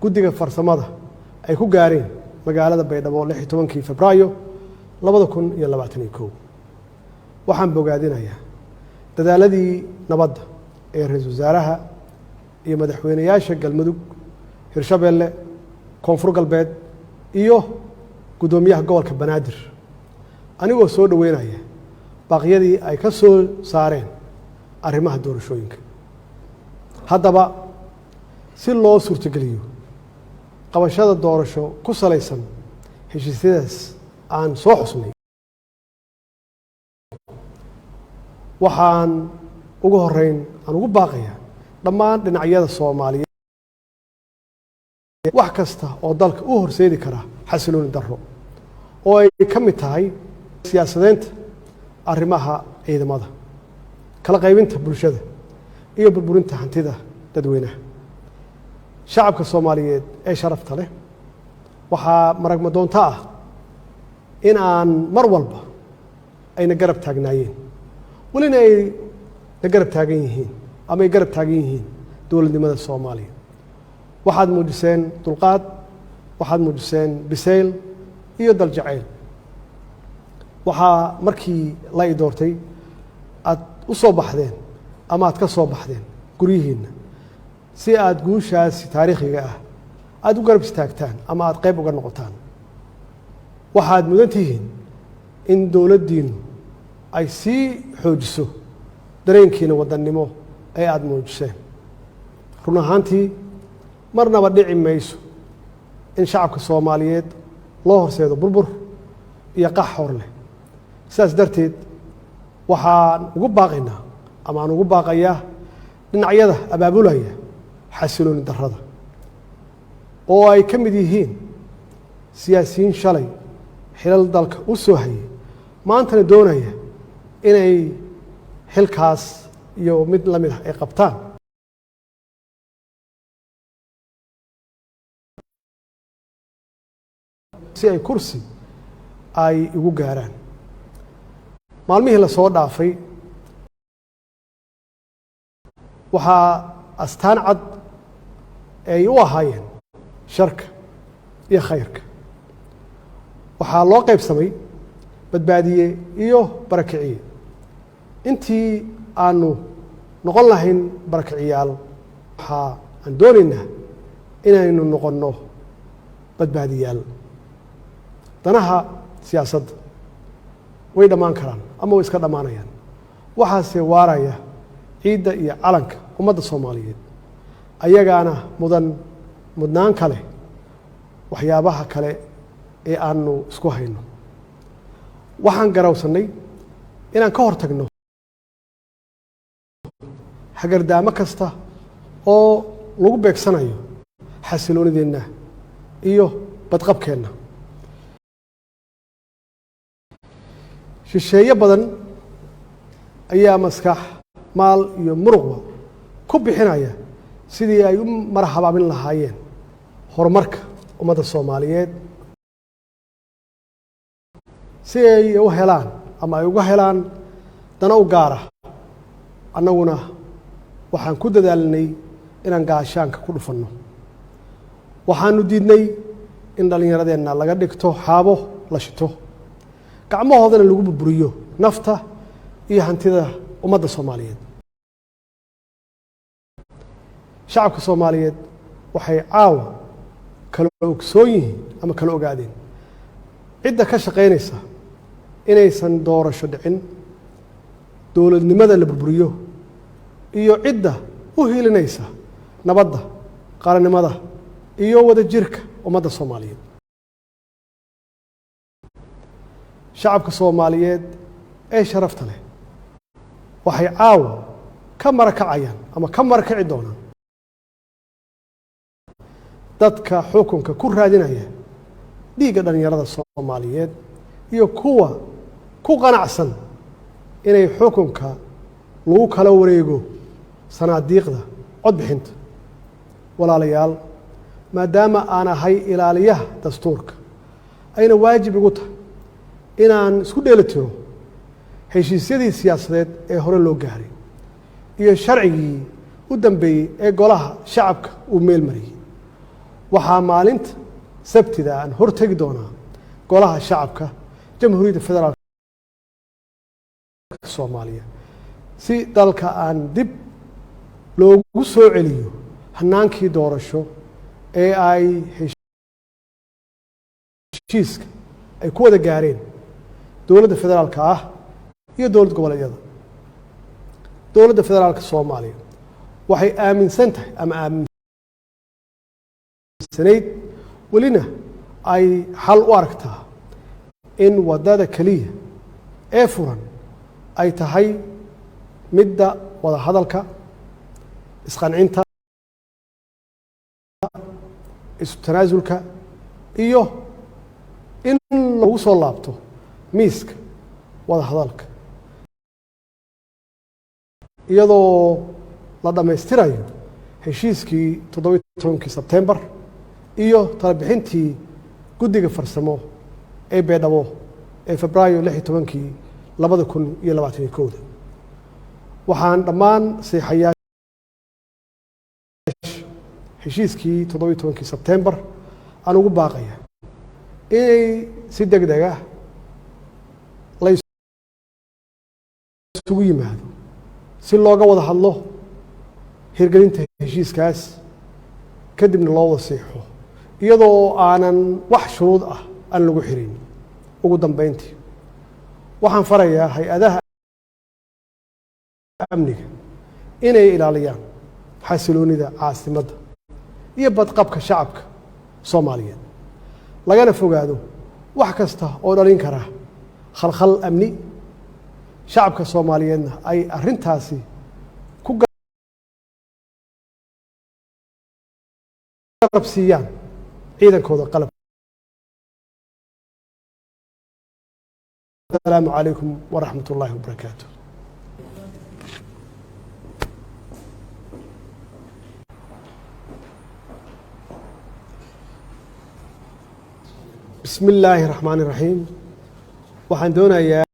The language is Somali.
Guddiga farsamada ay ku gaareen magaalada Baydhabo 16-kii Febraayo 2021. Waxaan bogaadinayaa dadaaladii nabadda ee ra-iisul wasaaraha iyo madaxweyneyaasha Galmudug, Hirshabeelle, Koonfur Galbeed iyo guddoomiyaha gobolka Banaadir, anigoo soo dhoweynaya baaqyadii ay ka soo saareen arrimaha doorashooyinka. Haddaba, si loo suurtogeliyo qabashada doorasho ku salaysan heshiisyadaas aan soo xusnay, waxaan ugu horeyn aan ugu baaqayaa dhammaan dhinacyada Soomaaliyeed wax kasta oo dalka u horseedi kara xasilooni darro, oo ay ka mid tahay siyaasadeynta arrimaha ciidamada, kala qaybinta bulshada iyo burburinta hantida dadweynaha. Shacabka Soomaaliyeed ee sharafta leh, waxaa maragmadoonto ah in aan mar walba ayna garab taagnaayeen, welina ay na garab taagan yihiin ama ay garab taagan yihiin dowladnimada Soomaaliya. Waxaad muujiseen dulqaad, waxaad muujiseen bisayl iyo daljacayl. Waxaa markii la i doortay aad u soo baxdeen ama aad ka soo baxdeen guryihiinna si aad guushaasi taariikhiga ah aada u garab istaagtaan ama aad qayb uga noqotaan. Waxaad mudan tihiin in dowladdiinnu ay sii xoojiso dareenkiina wadannimo ee aada muujiseen. Run ahaantii, marnaba dhici mayso in shacabka Soomaaliyeed loo horseedo burbur iyo qax hor leh. Sidaas darteed, waxaan ugu baaqaynaa ama aan ugu baaqayaa dhinacyada abaabulaya xasilooni darrada, oo ay ka mid yihiin siyaasiyiin shalay xilal dalka u soo hayay, maantana doonaya inay xilkaas iyo mid la mid ah ay qabtaan, si ay kursi ay igu gaaraan. Maalmihii la soo dhaafay waxaa astaan cad ay u ahaayeen sharka iyo khayrka. Waxaa loo qaybsamay badbaadiye iyo barakiciye. Intii aanu noqon lahayn barakiciyaal, waxaa aan doonaynaa inaynu noqonno badbaadiyaal. Danaha siyaasadda way dhammaan karaan ama way iska dhammaanayaan, waxaase waaraya ciidda iyo calanka ummadda Soomaaliyeed, ayagaana mudan mudnaan kale waxyaabaha kale ee aanu isku hayno. Waxaan garawsannay inaan ka hor tagno hagardaamo kasta oo lagu beegsanayo xasiloonideenna iyo badqabkeenna. Shisheeye badan ayaa maskax, maal iyo muruqba ku bixinaya sidii ay u marhabaabin lahaayeen horumarka ummadda Soomaaliyeed, si ay u helaan ama ay uga helaan dana u gaara. Annaguna waxaan ku dadaalnay inaan gaashaanka ku dhufanno. Waxaanu diidnay in dhallinyaradeenna laga dhigto xaabo la shito, gacmahoodana lagu burburiyo nafta iyo hantida ummadda Soomaaliyeed. Shacabka Soomaaliyeed waxay caawa kala ogsoon yihiin ama kala ogaadeen cidda ka shaqaynaysa inaysan doorasho dhicin, dowladnimada la burburiyo, iyo cidda u hilinaysa nabadda, qarannimada iyo wadajirka ummadda Soomaaliyeed. Shacabka Soomaaliyeed ee sharafta leh waxay caawa ka marakacayaan ama ka marakaci doonaan dadka xukunka ku raadinaya dhiigga dhallinyarada Soomaaliyeed iyo kuwa ku qanacsan inay xukunka lagu kala wareego sanaadiiqda codbixinta. Walaalayaal, maadaama aan ahay ilaaliyaha dastuurka, ayna waajib igu tahay inaan isku dheeli tiro heshiisyadii siyaasadeed ee hore loo gaaray iyo sharcigii u dambeeyey ee Golaha Shacabka uu meel mariyey. Waxaa maalinta Sabtida aan hortegi doonaa Golaha Shacabka Jamhuuriyadda Federaalka Soomaaliya si dalka aan dib loogu soo celiyo hanaankii doorasho ee ay heshiiska ay ku wada gaareen dowladda federaalka ah iyo dowlad goboleedyada. Dowladda Federaalka Soomaaliya waxay aaminsan tahay ama aaminsanayd, welina ay xal u aragtaa, in waddada keliya ee furan ay tahay midda wada hadalka, isqancinta, isu tanaasulka iyo in lagu soo laabto miiska wada hadalka, iyadoo la dhammaystirayo heshiiskii 17-kii Sebtembar iyo talabixintii guddiga farsamo ee Beedhabo ee Febraayo 16-kii 2021-da. Waxaan dhammaan saxiixayaasha heshiiskii 17-kii Sebtembar aan ugu baaqaya inay si deg deg ah la isugu yimaado si looga wada hadlo hirgelinta heshiiskaas, kadibna loo wada saxiixo iyadoo aanan wax shuruud ah aan lagu xirin. Ugu dambeyntii, waxaan farayaa hay-adaha amniga inay ilaaliyaan xasiloonida caasimadda iyo badqabka shacabka Soomaaliyeed, lagana fogaado wax kasta oo dhalin kara khalkhal amni, shacabka Soomaaliyeedna ay arrintaasi ku garab siiyaan ciidankooda qalab. Asalaamu calaykum waraxmat ullaahi wabarakaatu. Bismi illaahi raxmaani raxiim. Waxaan doonayaa